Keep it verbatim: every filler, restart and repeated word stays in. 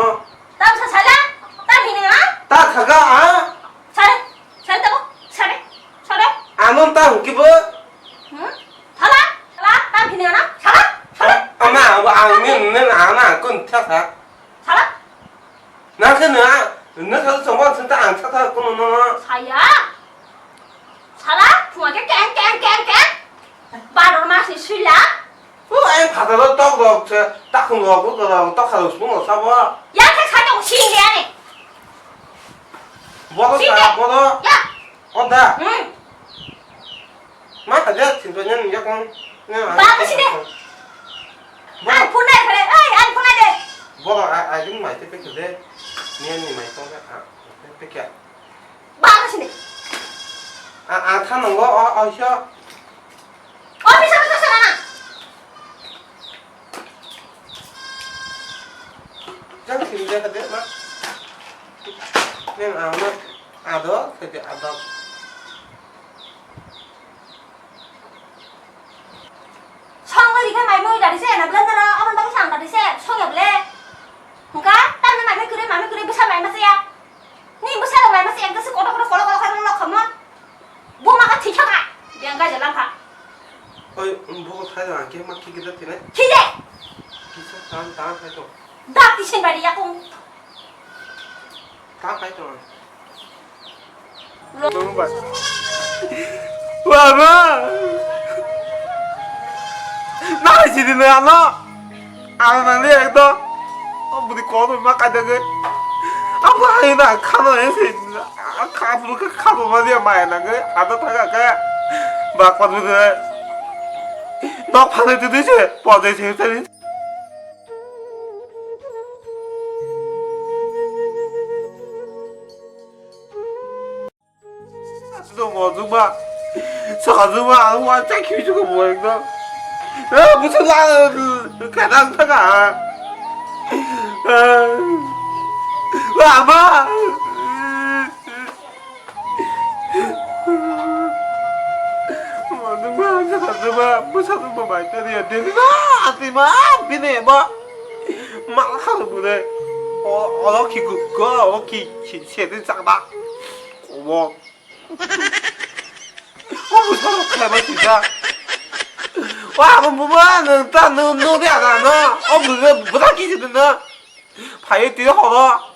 no. Tam sa sala? Tam hini na? Ta thaga a? Sare, sare tabo, sare, sare. Ano ta hukki bo? Hmm? Sala, sala, tam hini na? Sala, sala. Ama, abo ang ni, ni, ana, kun tha sa. Sala. Na khe na, na sa sa wa sa ta ang tha tha kun no. Saya. Sala, phunga khe keng, keng, keng, keng. Baro mas ni suila. O, ang phataro tok rok se, takhung rok, buto rok, tok kha rok sung rok sabo. Ya khe sa tong sing de ani. Bodo Sing sa, de. Bodo. Ya. O da. Hmm. Ma kha de, sin to nyan ya kong. Ba ko sing de. Bodo. Ang phunai phale, oi, ang phunai de. Bodo, a, a, yung mai te pe khe de. Nyan ni mai tong de, a, pe khe. Ba ko sini. A, a, tha nongo, o, o, sio. O, bisa, bisa, sana. Nang sini dia kade ma. Nang ano ado kade ado. Song ri khe mai mui dadi se na blender ro, aboni bagwi sang dadi se song ya ble. Hwnkha tamni mai mui kwrwi, mai mui kwrwi bwsa mai masa ya. Ni bwsa rok mai masa ya, ekdagi kotor kotor kolo kolo khe rw lok kha mo. Buma kha thwi kha kha. Biyang gaja lang kha. Oi, bugo thai do ang khe ma khi gida tine. Khi de. Kisa tan tan thai to. Da kisin bai ri yakung. Ta khai tong. Wah, ma. Nai sini le ano. Ano nani ekdom. Oh, budi kono ma kai dege. Apa hai na khano e se. Kha bulu ka khano ma dia mai na ge. Ada thaga ka. Bak pa du de. Nok phane tu du se. Po de se tani. Aswk mojokma, sakajwkma, ang uansuk khibichukgo bo ekdom. Eh, bwswk la, khe nang thaka. Eh, lama. Bwsa bwsa bai tani ya deni ma ati ma bini ma ma khalu bwle. O olo khi gukko o khi khi sedi chakda. Obo. O bwsa khlai bai tida. Wa abo buma nang ta nang nang de aga no. O bwsa bwsa khi sedi no. Phai tida horo.